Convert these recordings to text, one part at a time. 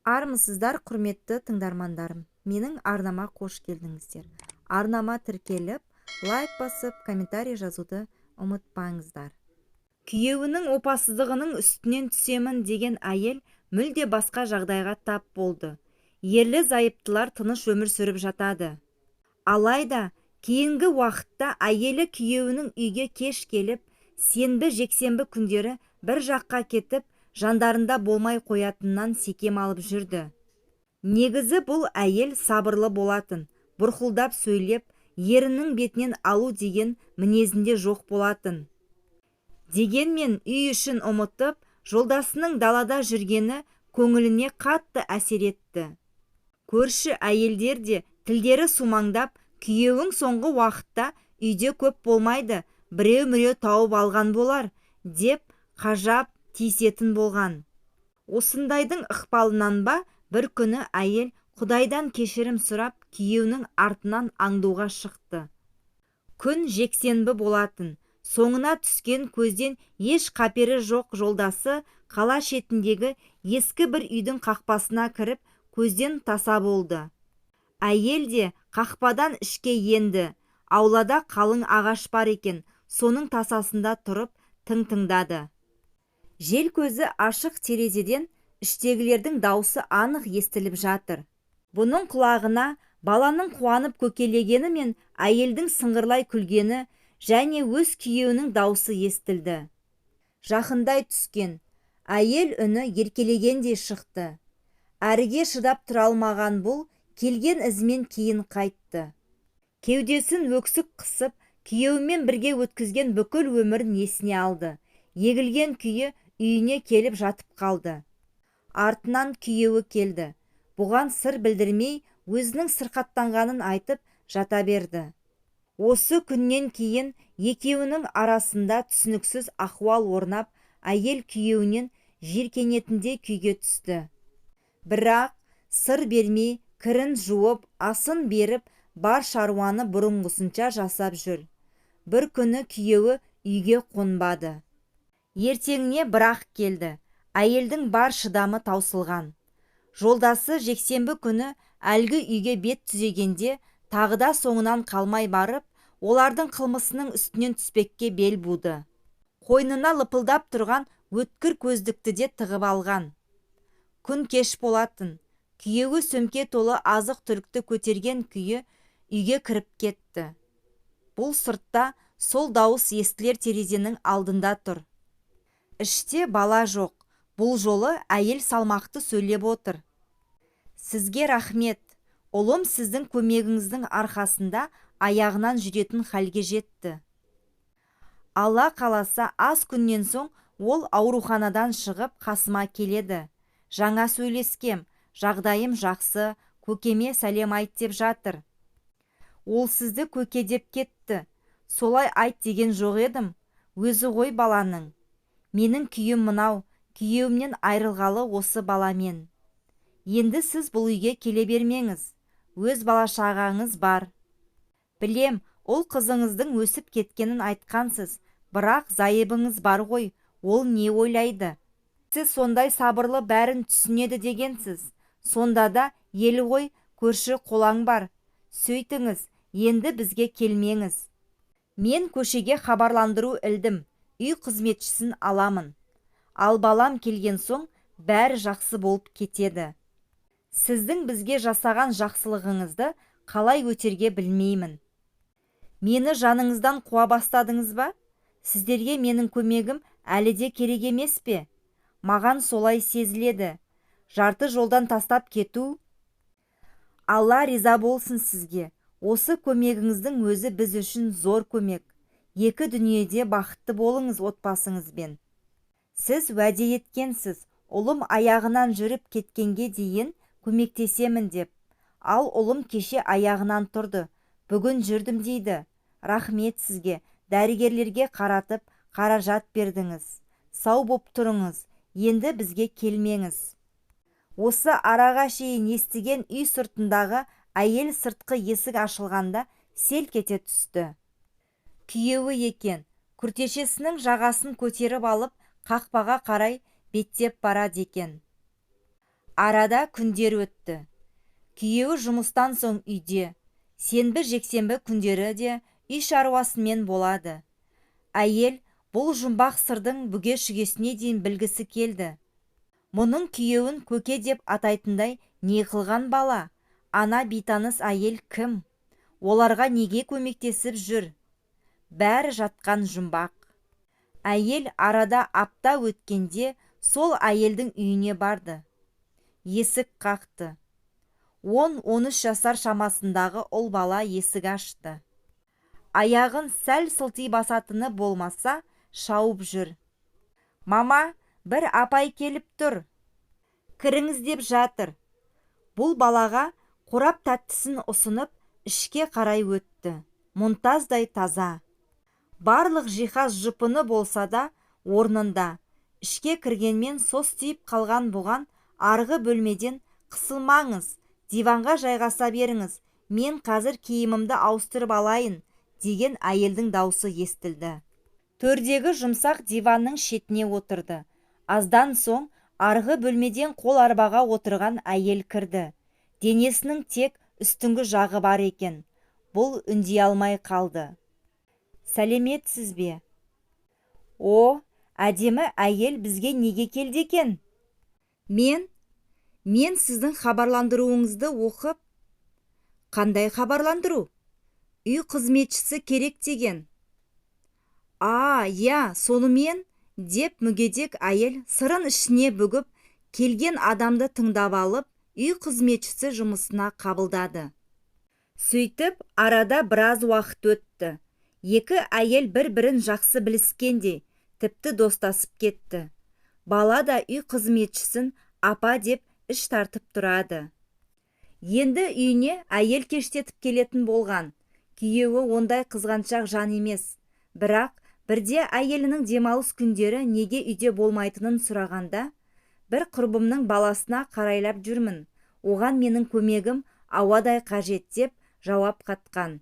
Армысыздар, құрметті тыңдармандарым! Менің арнама қош келдіңіздер. Арнама тіркеліп, лайк басып, комментарий жазуды ұмытпаңыздар. Күйеуінің опасыздығының үстінен түсемін деген әйел мүлде басқа жағдайға тап болды. Ерлі-зайыптылар тыныш өмір сүріп жатады. Алайда кейінгі уақытта әйелі күйеуінің үйге кеш келіп, сенбі, жексенбі күндері бір жаққа кетіп, жандарында болмай қоятынынан секем алып жүрді. Негізі бұл әйел сабырлы болатын, бұрқылдап сөйлеп, ерінің бетінен алу деген мінезінде жоқ болатын. Дегенмен үй ішін ұмытып, жолдасының далада жүргені көңіліне қатты әсер етті. Көрші әйелдер де тілдері сумаңдап, күйеуің соңғы уақытта үйде көп болмайды, біреу-міреу тауып алған болар, деп қажап тиісетін болған. Осындайдың ықпалынан ба, бір күні әйел Құдайдан кешірім сұрап, күйеуінің артынан аңдуға шықты. Күн жексенбі болатын. Соңына түскен көзден еш қапері жоқ жолдасы қала шетіндегі ескі бір үйдің қақпасына кіріп, көзден таса болды. Әйел де қақпадан ішке енді. Аулада қалың ағаш бар екен, соның тасасында тұрып тың тыңдады. Жел көзі ашық терезеден іштегілердің даусы анық естіліп жатыр. Бұның құлағына баланың қуанып көкелегені мен әйелдің сыңғырлай күлгені және өз күйеуінің даусы естілді. Жақындай түскен әйел үні еркелегендей шықты. Әріге шыдап тұра алмаған бұл келген ізімен кейін қайтты. Кеудесін өксік қысып, күйеуімен бірге өткізген бүкіл өмірін есіне алды. Егілген күйі үйіне келіп жатып қалды. Артынан күйеуі келді. Бұған сыр білдірмей, өзінің сырқаттанғанын айтып жата берді. Осы күннен кейін екеуінің арасында түсініксіз ахуал орнап, әйел күйеуінен жиіркенетіндей күйге түсті. Бірақ сыр бермей, кірін жуып, асын беріп, бар шаруаны бұрынғысынша жасап жүр. Бір күні күйеуі үйге қонбады. Ертеңіне бірақ келді. Әйелдің бар шыдамы таусылған. Жолдасы жексенбі күні әлгі үйге бет түзегенде тағы да соңынан қалмай барып, олардың қылмысының үстінен түспекке бел буды. Қойнына лыпылдап тұрған өткір көздікті де тығып алған. Күн кеш болатын. Күйеуі сөмке толы азық-түлікті көтерген күйі үйге кіріп кетті. Бұл сыртта сол дауыс естілер терезенің алдында тұр. Іште бала жоқ. Бұл жолы әйел салмақты сөйлеп отыр. Сізге рахмет. Ұлым сіздің көмегіңіздің арқасында аяғынан жүретін халге жетті. Алла қаласа, аз күннен соң ол ауруханадан шығып қасыма келеді. Жаңа сөйлескем, жағдайым жақсы, көкеме сәлем айт деп жатыр. Ол сізді көке деп кетті. Солай айт деген жоқ едім, өзі ғой баланың. Менің күйім мынау, күйеуімнен айырылғалы осы баламен. Енді сіз бұл үйге келе бермеңіз, өз бала-шағаңыз бар. Білем, ұл қызыңыздың өсіп кеткенін айтқансыз, бірақ зайыбыңыз бар ғой, ол не ойлайды? Сіз сондай сабырлы, бәрін түсінеді дегенсіз. Сонда да ел ғой, көрші қолаң бар. Сөйтіңіз, енді бізге келмеңіз. Мен көшеге хабарландыру ілдім, үй қызметшісін аламын. Ал балам келген соң бәрі жақсы болып кетеді. Сіздің бізге жасаған жақсылығыңызды қалай өтерге білмеймін. Мені жаныңыздан қуа бастадыңыз ба? Сіздерге менің көмегім әлі де керек емес пе? Маған солай сезіледі. Жарты жолдан тастап кету. Алла риза болсын сізге. Осы көмегіңіздің өзі біз үшін зор көмек. Екі дүниеде бақытты болыңыз отбасыңызбен. Сіз уәде еткенсіз, ұлым аяғынан жүріп кеткенге дейін көмектесемін деп. Ал ұлым кеше аяғынан тұрды, бүгін жүрдім дейді. Рахмет сізге, дәрігерлерге қаратып, қаражат бердіңіз. Сау боп тұрыңыз, енді бізге келмеңіз. Осы араға шейін естіген үй сыртындағы әйел сыртқы есік ашылғанда селк ете түсті. Күйеуі екен, күртешесінің жағасын көтеріп алып, қақпаға қарай беттеп барады екен. Арада күндер өтті. Күйеуі жұмыстан соң үйде, сенбі-жексенбі күндері де үй шаруасымен болады. Әйел бұл жұмбақ сырдың бүге-шүгесіне дейін білгісі келді. Мұның күйеуін көке деп атайтындай не қылған бала? Ана бейтаныс әйел кім? Оларға неге көмектесіп жүр? Бәрі жатқан жұмбақ. Әйел арада апта өткенде сол әйелдің үйіне барды. Есік қақты. 10-13 жасар шамасындағы ұл бала есік ашты. Аяғын сәл сылти басатыны болмаса, шауып жүр. Мама, бір апай келіп тұр. Кіріңіз деп жатыр. Бұл балаға қорап тәттісін ұсынып, ішке қарай өтті. Мұнтаздай таза. Барлық жиһаз жұпыны болса да орнында. Ішке кіргенмен состиып қалған бұған арғы бөлмеден қысылмаңыз, диванға жайғаса беріңіз, мен қазір киімімді ауыстырып алайын, деген әйелдің даусы естілді. Төрдегі жұмсақ диванның шетіне отырды. Аздан соң арғы бөлмеден қол арбаға отырған әйел кірді. Денесінің тек үстіңгі жағы бар екен. Бұл үндей алмай қалды. Сәлеметсіз бе? О, әдемі әйел бізге неге келді екен? Мен сіздің хабарландыруыңызды оқып. Қандай хабарландыру? Үй қызметшісі керек деген. А, иә, сонымен, деп мүгедек әйел сырын ішіне бүгіп, келген адамды тыңдап алып, үй қызметшісі жұмысына қабылдады. Сөйтіп, арада біраз уақыт өтті. Екі әйел бір-бірін жақсы біліскендей, тіпті достасып кетті. Бала да үй қызметшісін апа деп іш тартып тұрады. Енді үйіне әйел кештетіп келетін болған. Күйеуі ондай қызғаншақ жан емес. Бірақ бірде әйелінің демалыс күндері неге үйде болмайтынын сұрағанда, бір құрбымның баласына қарайлап жүрмін, оған менің көмегім ауадай қажет деп жауап қатқан.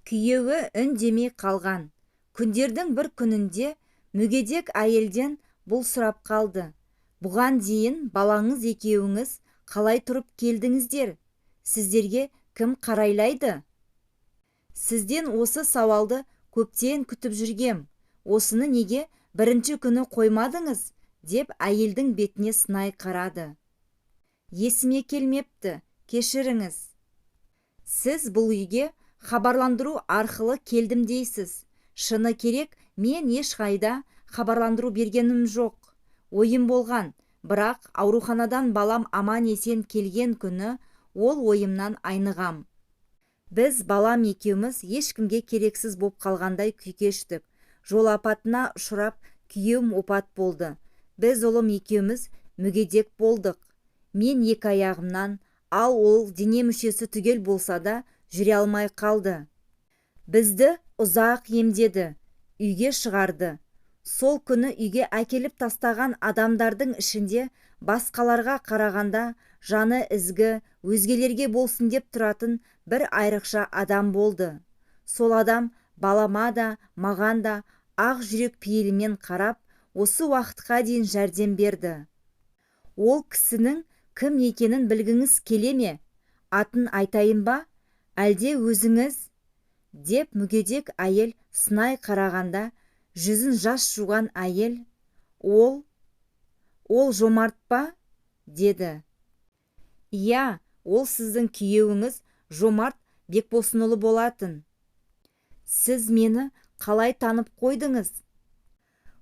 Күйеуі үндемей қалған. Күндердің бір күнінде мүгедек әйелден бұл сұрап қалды. Бұған дейін балаңыз екеуіңіз қалай тұрып келдіңіздер? Сіздерге кім қарайлайды? Сізден осы сауалды көптен күтіп жүргем. Осыны неге бірінші күні қоймадыңыз? Деп әйелдің бетіне сынай қарады. Есіме келмепті, кешіріңіз. Сіз бұл үйге хабарландыру арқылы келдім дейсіз. Шыны керек, мен ешқайда хабарландыру бергенім жоқ. Ойым болған, бірақ ауруханадан балам аман-есен келген күні ол ойымнан айнығам. Біз балам екеуміз ешкімге керексіз боп қалғандай күй кештік. Жол апатына ұшырап, күйеуім опат болды. Біз ұлым екеуміз мүгедек болдық. Мен екі аяғымнан, ал ол дене мүшесі түгел болса да жүре алмай қалды. Бізді ұзақ емдеді, үйге шығарды. Сол күні үйге әкеліп тастаған адамдардың ішінде басқаларға қарағанда жаны ізгі, өзгелерге болсын деп тұратын бір айрықша адам болды. Сол адам балама да, маған да ақ жүрек пейілімен қарап, осы уақытқа дейін жәрдем берді. Ол кісінің кім екенін білгіңіз келе ме? Атын айтайын ба? Әлде өзіңіз? Деп мүгедек әйел сынай қарағанда, жүзін жас жуған әйел, Ол Жомарт па? Деді. Иә, ол сіздің күйеуіңіз Жомарт Бекбосынұлы болатын. Сіз мені қалай танып қойдыңыз?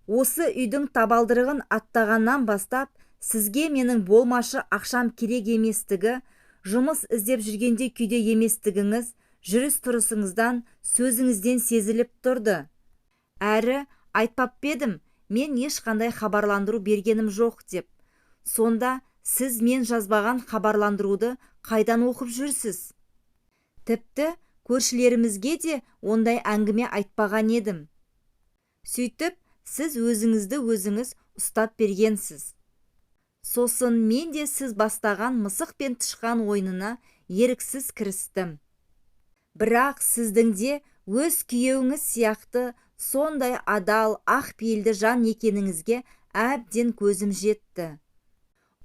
Осы үйдің табалдырығын аттағаннан бастап, сізге менің болмашы ақшам керек еместігі, жұмыс іздеп жүргенде күйде еместігіңіз, жүріс-тұрысыңыздан, сөзіңізден сезіліп тұрды. Әрі айтпап едім, мен ешқандай хабарландыру бергенім жоқ деп. Сонда сіз мен жазбаған хабарландыруды қайдан оқып жүрсіз? Тіпті көршілерімізге де ондай әңгіме айтпаған едім. Сөйтіп, сіз өзіңізді өзіңіз ұстап бергенсіз. Сосын мен де сіз бастаған мысық пен тышқан ойынына еріксіз кірістім. Бірақ сіздің де өз күйеуіңіз сияқты сондай адал, ақ пейілді жан екеніңізге әбден көзім жетті.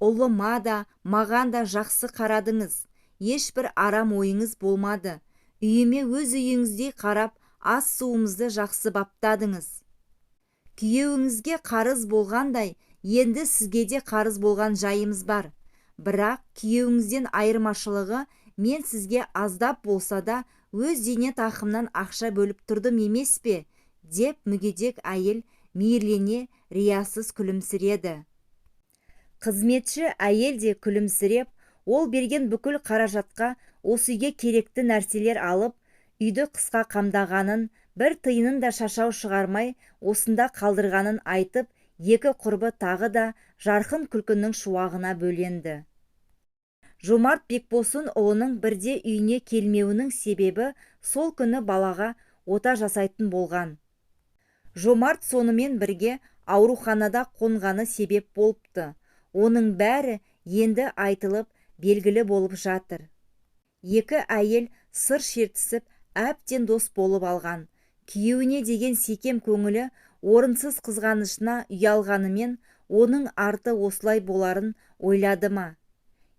Ұлыма да, маған да жақсы қарадыңыз. Ешбір арам ойыңыз болмады. Үйіме өз үйіңіздей қарап, ас-суымызды жақсы баптадыңыз. Күйеуіңізге қарыз болғандай, енді сізге де қарыз болған жайымыз бар. Бірақ күйеуіңізден айырмашылығы, мен сізге аздап болса да өз зейнетақымнан ақша бөліп тұрдым емес пе, деп мүгедек әйел мейірлене риясыз күлімсіреді. Қызметші әйел де күлімсіреп, ол берген бүкіл қаражатқа осы үйге керекті нәрселер алып, үйді қысқа қамдағанын, бір тиынын да шашау шығармай осында қалдырғанын айтып, екі құрбы тағы да жарқын күлкінің шуағына бөленді. Жомарт Бекбосынұлының бірде үйіне келмеуінің себебі сол күні балаға ота жасайтын болған. Жомарт сонымен бірге ауруханада қонғаны себеп болыпты. Оның бәрі енді айтылып, белгілі болып жатыр. Екі әйел сыр шертісіп, әбден дос болып алған. Күйеуіне деген секем көңілі орынсыз қызғанышына ұялғанымен, оның арты осылай боларын ойлады ма?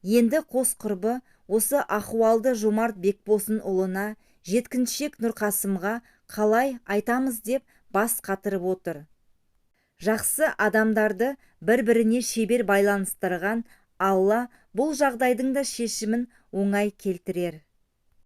Енді қос құрбы осы ахуалды Жомарт Бекбосынұлына, жеткіншек Нұрқасымға қалай айтамыз деп бас қатырып отыр. Жақсы адамдарды бір-біріне шебер байланыстырған Алла бұл жағдайдың да шешімін оңай келтірер.